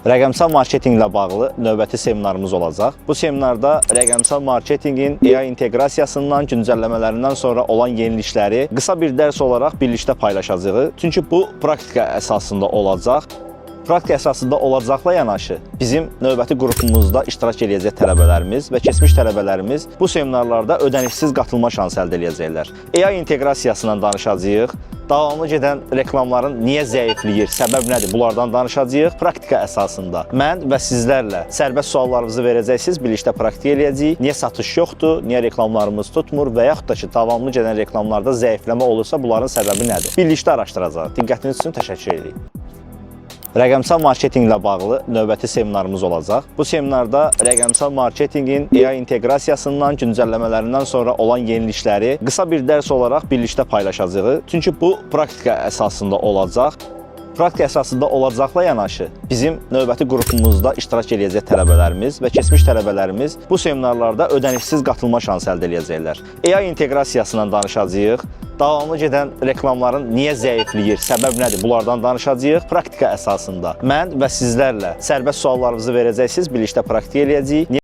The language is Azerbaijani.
Rəqəmsal marketinqlə bağlı növbəti seminarımız olacaq. Bu seminarda rəqəmsal marketinqin AI inteqrasiyasından, güncəlləmələrindən sonra olan yenilikləri qısa bir dərs olaraq birlikdə paylaşacağıq. Çünki bu praktika əsasında olacaq. Praktika əsasında olacaqla yanaşı bizim növbəti qrupumuzda iştirak eləyəcək tələbələrimiz və keçmiş tələbələrimiz bu seminarlarda ödənişsiz qatılma şansı əldə eləyəcəklər. AI inteqrasiyasından danışacağıq. Davamlı gedən reklamların niyə zəifləyir, səbəb nədir? Bunlardan danışacağıq praktika əsasında. Mən və sizlərlə sərbəst suallarınızı verəcəksiniz, birlikdə praktik eləyəcəyik. Niyə satış yoxdur, niyə reklamlarımız tutmur və yaxud da ki, davamlı gedən reklamlarda zəifləmə olursa, bunların səbəbi nədir? Birlikdə araşdıracağıq. Diqqətiniz üçün təşəkkür edirik. Rəqəmsal marketinqlə bağlı növbəti seminarımız olacaq. Bu seminarda rəqəmsal marketinqin AI inteqrasiyasından, güncəlləmələrindən sonra olan yenilikləri qısa bir dərs olaraq birlikdə paylaşacağıq. Çünki bu praktika əsasında olacaq. Praktika əsasında olacaqla yanaşı bizim növbəti qrupumuzda iştirak eləyəcək tələbələrimiz və keçmiş tələbələrimiz bu seminarlarda ödənişsiz qatılma şansı əldə eləyəcəklər. AI inteqrasiyasından danışacağıq. Davamlı gedən reklamların niyə zəifləyir, səbəb nədir? Bunlardan danışacağıq praktika əsasında. Mən və sizlərlə sərbəst suallarınızı verəcəksiniz, birlikdə praktik eləyəcəyik. Niyə